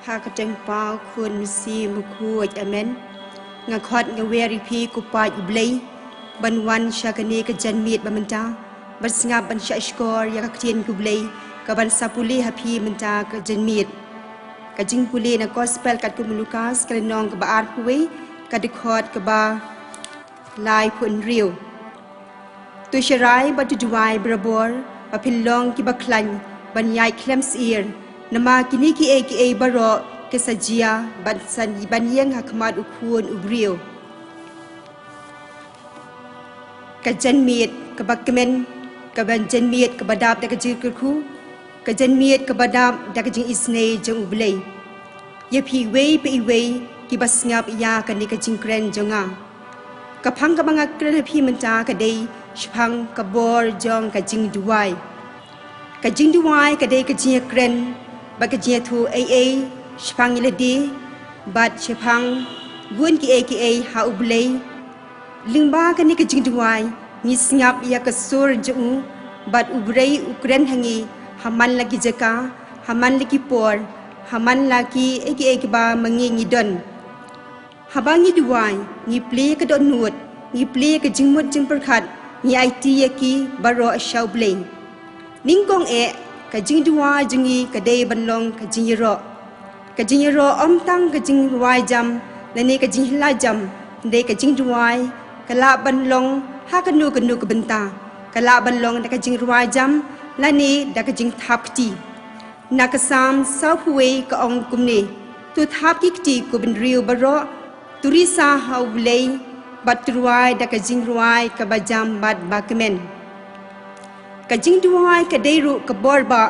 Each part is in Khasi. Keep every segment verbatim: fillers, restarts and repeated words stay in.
Ha ka kyrteng U Kpa, U Khun, U Mynsiem Bakhuid. Amen. Nga khot nga wer ïa phi ko paid U Blei ban wan sha kane ka janmiet ba mynta, ban sngap ban shah shkor ïa ka ktien U Blei kaban sa pule ha phi mynta ka janmiet. Ka jingpule na Gospel katkum u Lukas, ka lynnong kaba arphew wei, ka dkhot kaba laiphew hynriew. To sharai bad to duwai barabor, ba phin long kiba khlaiñ ban ïaid khlem syier, namar kine kiei kiei baroh ki sa jia ban san, ban ïeng ha khmat U Khun u briew. Ka janmiet kaba kmen, ka janmiet kaba dap da ka jingkyrkhu, ka janmiet kaba dap da ka jingisynei jong U Blei. Ïa phi iwei pa iwei kiba sngap ïa kane ka jingkren jong nga, ka phang kaba nga kren ha phi mynta ka dei shaphang ka bor jong ka jingduwai. Ka jingduwai ka dei ka jingïakren bad ka jingïathuh ei ei shaphang ïa lade bad shaphang bun kiei kiei ha U Blei. Lyngba kane ka jingduwai ngi sngap ïa ka sur jong u, bad U Blei u kren ha ngi ha man la ki jaka, ha man la ki por, ha man la kiei kiei kiba ma ngi ngi don. Haba ngi duwai, ngi plie ka dohnud, ngi plie ka jingmut jingpyrkhat, ngi aiti ïa ki baroh sha U Blei. Nyngkong eh, ka jingduwai jong ngi ka dei ban long ka jingïaroh. Ka jingïaroh ym tang ka jingrwai jam lane ka jinghylla jam, hynrei ka jingduwai ka lah ban long ha kano kano ka bynta. Ka lah ban long da ka jingrwai jam lane da ka jingthap kti. Na ka Salm sawphew wei ka ong kumne: To thap ki kti ko bynriew baroh, to risa ha U Blei, bad to rwai da ka jingrwai kaba jam bad ba kmen. Ka jingduwai ka dei ruh ka bor ba,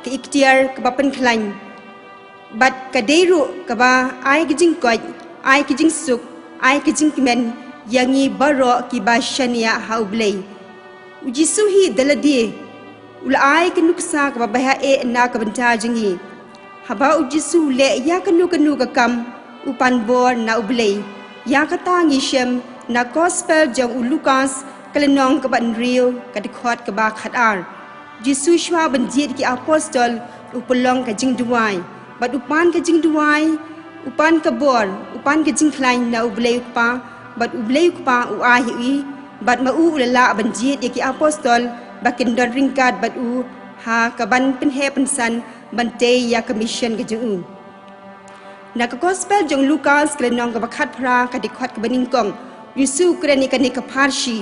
ka iktiar kaba pynkhlaiñ, bad ka dei ruh kaba ai ka jingkoit, ai ka jingsuk, ai ka jingkmen ïa ngi baroh kiba shaniah ha U Blei. U Jisu hi da lade u la ai ka nuksa kaba bha eh na ka bynta jong ngi. Haba U Jisu u leh ïa kano kano ka kam, u pan bor na U Blei. Ïa kata ngi shem na Gospel jong u Lukas, ka lynnong kaba hynriew, ka dkhot kaba khatar. Jisu shuwa ban jied ki apostol, u pynlong ka jingduwai. Bad u pan ka jingduwai, u pan ka bor, u pan ka jingkhlaiñ na U Blei U Kpa, bad U Blei U Kpa u ai ha i, bad ma u u la lah ban jied ïa ki apostol ba kin don ryngkat bad u ha kaban pynheh pynsan ban tei ïa ka mission ka jong u. Na ka Gospel jong u Lukas, ka lynnong kaba khatphra, ka dkhot kaba nyngkong, U Jisu u kren ïa kane ka pharshi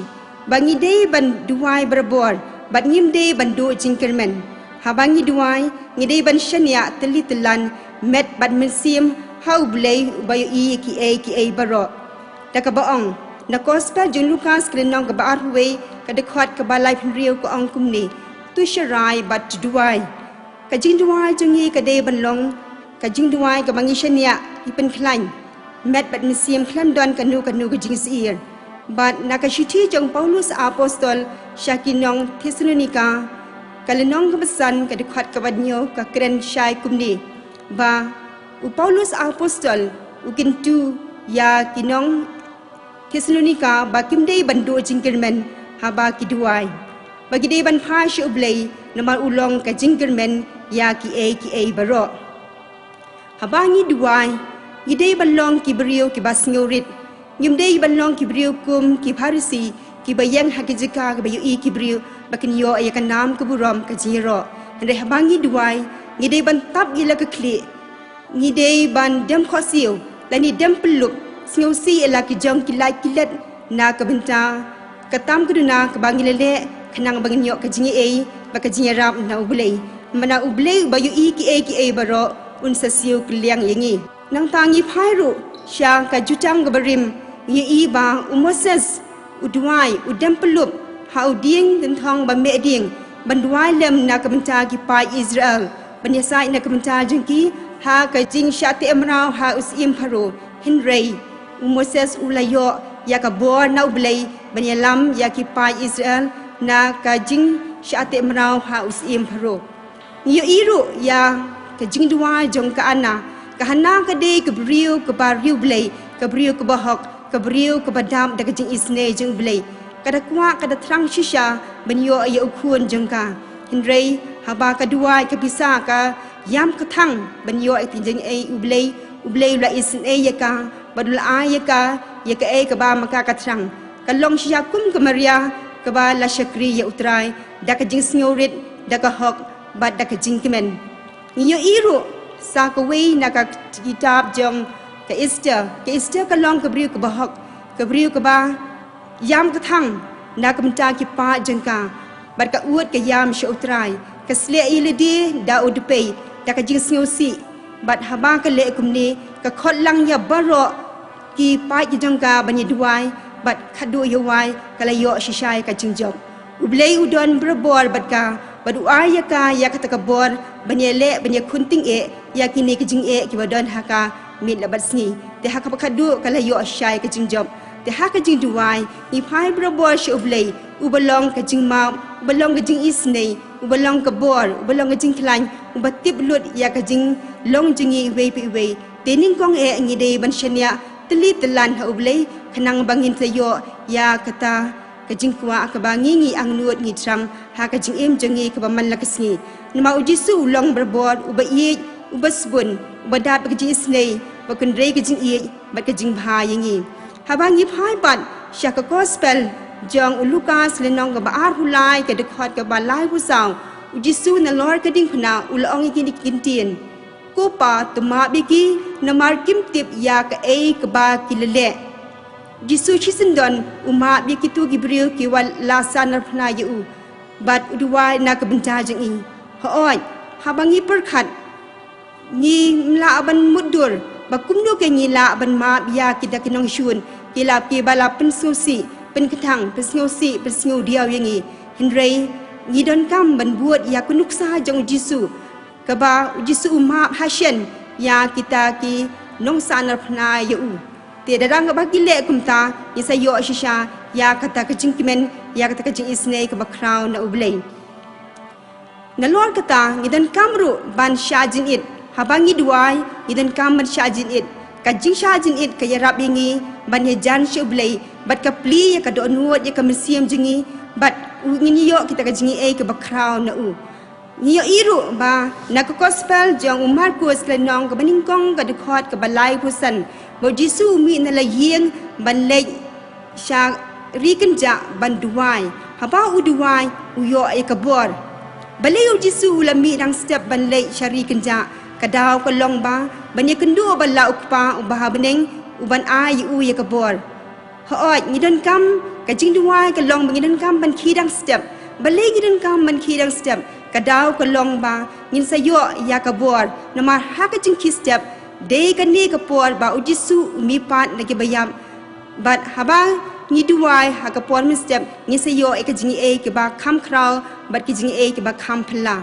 ba ngi dei ban duwai barabor, bad ngim dei ban duh jingkyrmen. Haba ngi duwai, ngi dei ban shaniah tylli tyllan met bad mynsiem ha U Blei uba ïohi ïa kiei kiei baroh. Da kaba ong, na Gospel jong u Lukas, ka lynnong kaba arphew wei, ka dkhot kaba laiphew hynriew, ka ong kumne: To sharai bad to duwai. Ka jingduwai jong ngi ka dei ban long ka jingduwai kaba ngi shaniah, ngi pynkhlaiñ met bad mynsiem khlem don kano kano ka jingsyier. Bad na ka shithi jong u Paulus apostol sha ki nong Thessalonika, ka lynnong kaba san, ka dkhot kaba hynñiew, ka kren shai kumne ba u Paulus apostol u kyntu ïa ki nong Thessalonika ba kim dei ban duh jingkyrmen haba ki duwai, ba ki dei ban phai sha U Blei, namar u long ka jingkyrmen ïa kiei kiei baroh. Haba ngi duwai, ngi dei ban long ki briew kiba sngewrit. Ngim dei ban long ki briew kum ki Pharisi, kiba ïeng ha ki jaka kiba ïohi ki briew ba kin ïoh ïa ka nam ka burom ka jingïaroh. Hynrei haba ngi duwai, ngi dei ban tap ïa la ka khlieh. Ngi dei ban dem khohsiew lane dem pynlup, sngewsih ïa la ki jong ki lait ki let na ka bynta ka tam ka duna kaba ngi la leh, khnang ba ngin ïoh ka jingïaiei bad ka jingïarap na U Blei. Namar U Blei uba ïohi kiei kiei baroh un sa siew kylliang ïa ngi. Nangta ngi phai ruh sha ka Jutang kaba rim, ngi ïohi ba u Moses u duwai, u dem pynlup ha u dieng dynthong ba meh dieng, ban duwai lem na ka bynta ki paid Israel, ban ïasaid na ka bynta jong ki ha ka jingshah teh mraw ha u syiem Pharaoh. Hynrei u Moses u la ïoh ïa ka bor na U Blei ban ïalam ïa ki paid Israel na ka jingshah teh mraw ha u syiem Pharaoh. Ngi ïohi ruh ïa ka jingduwai jong ka Hana. Ka Hana ka dei ka briew kaba riewblei, ka briew kaba hok, ka briew kaba dap da ka jingisynei jong U Blei. Ka da kwah, ka da thrang shisha ban ïoh ïa u khun jong ka. Hynrei haba ka duwai, ka pisa, ka ïam kthang ban ïoh ïa ka jingaiei U Blei, U Blei u la isynei ïa ka, bad u la ai ïa ka ïa kaei kaba ma ka ka thrang. Ka long shisha kum ka Maria kaba la shakri ïa U Trai da ka jingsngewrit, da ka hok, bad da ka jingkmen. Ngi ïohi ruh sa kawei na ka kitab jong ka Esther. Ka Esther ka long ka briew kaba hok, ka briew kaba ïam kthang na ka bynta ki paid jong ka, bad ka ud ka ïam sha U Trai, ka sleh ïa lade da u dpei da ka jingsngewsih, bad haba ka leh kumne ka khot lang ïa baroh ki paid ki jong ka ban ïa duwai, bad khadduh ïa wai ka la ïoh shisha ïa ka jingjop. U Blei u don barabor bad ka, bad u ai ïa ka ïa kata ka bor ban ïaleh, ban ïakhun tyngeh ïa kine ki jingeh kiba don ha ka miet la bad sngi. Te ha kaba khadduh ka la ïoh shisha ïa ka jingjop. Te ha ka jingduwai ngi phai barabor sha U Blei uba long ka jingmap, uba long ka jingisynei, uba long ka bor, uba long ka jingkhlaiñ, uba tip lut ïa ka jinglong jong ngi iwei pa iwei. Te nyngkong eh ngi dei ban shaniah tylli tyllan ha U Blei khnang ba ngin sa ïoh ïa kata ka jingkwah kaba ngi, ngi angnud ngi thrang ha ka jingim jong ngi kaba man la ka sngi. Namar U Jisu u long barabor, uba ïeit, uba sbun, uba dap ka jingisynei, uba kynrei ka jingïeit bad ka jingbha ïa ngi. Haba ngi phai pat sha ka Gospel jong u Lukas lynnong kaba arphew lai, ka dkhot kaba laiphew saw, U Jisu nalor ka diengphna u la ong ïa kine ki ktien: Ko Pa, to map ïa ki, namar kim tip ïa kaei kaba ki la leh. Jisu shisyndon u map ïa kito ki briew kiwa la sahnarphna ïa u, bad u duwai na ka bynta jong i. Hooid, haba ngi pyrkhat, ngim lah ban mutdur ba kumno ka ngi lah ban map ïa kita ki nongshun, ki la, kiba la pynsngewsih, pynkthang, pynsngewsih, pynsngewdiaw ïa ngi. Hynrei ngi donkam ban bud ïa ka nuksa jong U Jisu, kaba U Jisu u map hashen ïa kita ki nongsahnarphna ïa u. Te da dang kaba ki leh kumta, ngin sa ïoh shisha ïa kata ka jingkmen, ïa kata ka jingisynei kaba khraw na U Blei. Nalor kata, ngi donkam ruh ban shah jingit. Haba ngi duwai, ngi donkam ban shah jingit. Ka jingshah jingit ka ïarap ïa ngi ban ïajan sha U Blei, bad ka plie ïa ka dohnud ïa ka mynsiem jong ngi, bad u, ngin ïoh kita ka jingaiei kaba khraw na u. Ngi ïohi ruh ba na ka Gospel jong u Markus lynnong kaba nyngkong, ka dkhot kaba laiphew san, ba U Jisu u mih na la ïing ban leit sha ri kynjah ban duwai. Haba u duwai, u ïoh ïa ka bor. Balei U Jisu u la mih dang step ban leit sha ri kynjah? Ka daw ka long ba ban ïakynduh bad la U Kpa uba ha bneng, uban ai ïa u ïa ka bor. Hooid, ngi donkam, ka jingduwai ka long ba ngi donkam ban khie dang step. Balei ngi donkam ban khie dang step? Ka daw ka long ba ngin sa ïoh ïa ka bor. Namar ha ka jingkhie step, dei kane ka por ba U Jisu u mihpat na kiba ïap. Bad haba ngi duwai ha ka por mynstep, ngin sa ïoh ïa ka jingaiei kiba kham khraw, bad ki jingaiei kiba kham phylla.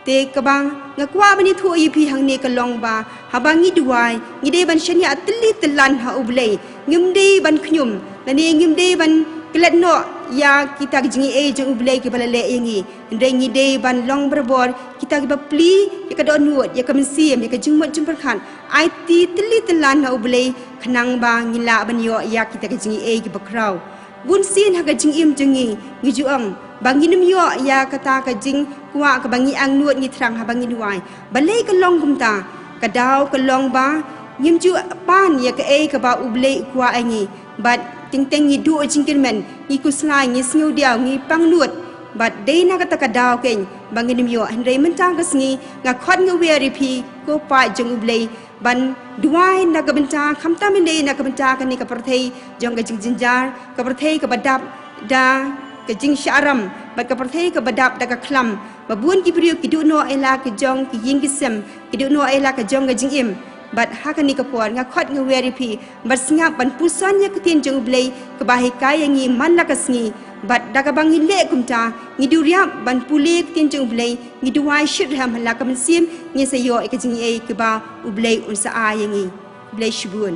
Te kaba nga kwah ban ïathuh ïa phi hangne ka long ba haba ngi duwai, ngi dei ban shaniah tylli tyllan ha U Blei. Ngim dei ban khñium, lane ngim dei ban klet noh ïa kita ki jingaiei jong U Blei kiba la leh ïa ngi. Hynrei ngi dei ban long barabor kita kiba plie ïa ka dohnud, ïa ka mynsiem, ïa ka jingmut jingpyrkhat. Aiti tylli tyllan ha U Blei khnang ba ngin lah ban ïoh ïa kita ki jingaiei kiba khraw. Bunsien ha ka jingim jong ngi, ngi ju ong ba ngin ym ïoh ïa kata ka jingkwah kaba ngi angnud ngi thrang haba ngi duwai. Balei ka long kumta? Ka daw ka long ba ngim ju pan ïa kaei kaba U Blei u kwah ïa ngi. Bad teng teng ngi duh jingkyrmen, ngi khuslai, ngi sngewdiaw, ngi pangnud. Bad dei na kata ka daw keiñ ba ngin ym ïoh. Hynrei mynta ka sngi nga khot nga wer ïa phi ko paid jong U Blei ban duwai na ka bynta, khamtam ïa na ka bynta kane ka pyrthei jong ka jingjynjar, ka pyrthei kaba dap da ka jingshah ram, bad ka pyrthei kaba dap da ka khlam. Ba bun ki briew ki duh noh ïa la ka jong ki ïing ki sem, ki duh noh ïa la ka jong ka jingim. Bad ha kane ka por nga khot nga wer ïa phi ban sngap, ban puson ïa ka ktien jong U Blei kaba hikai ïa ngi man la ka sngi. Bad da kaba ngi leh kumta, ngi duriap ban pule ïa ka ktien jong U Blei, ngi duwai shitrhem ha la ka mynsiem, ngin sa ïoh ïa ka jingaiei kaba U Blei un sa ai ïa ngi. Blei shibun.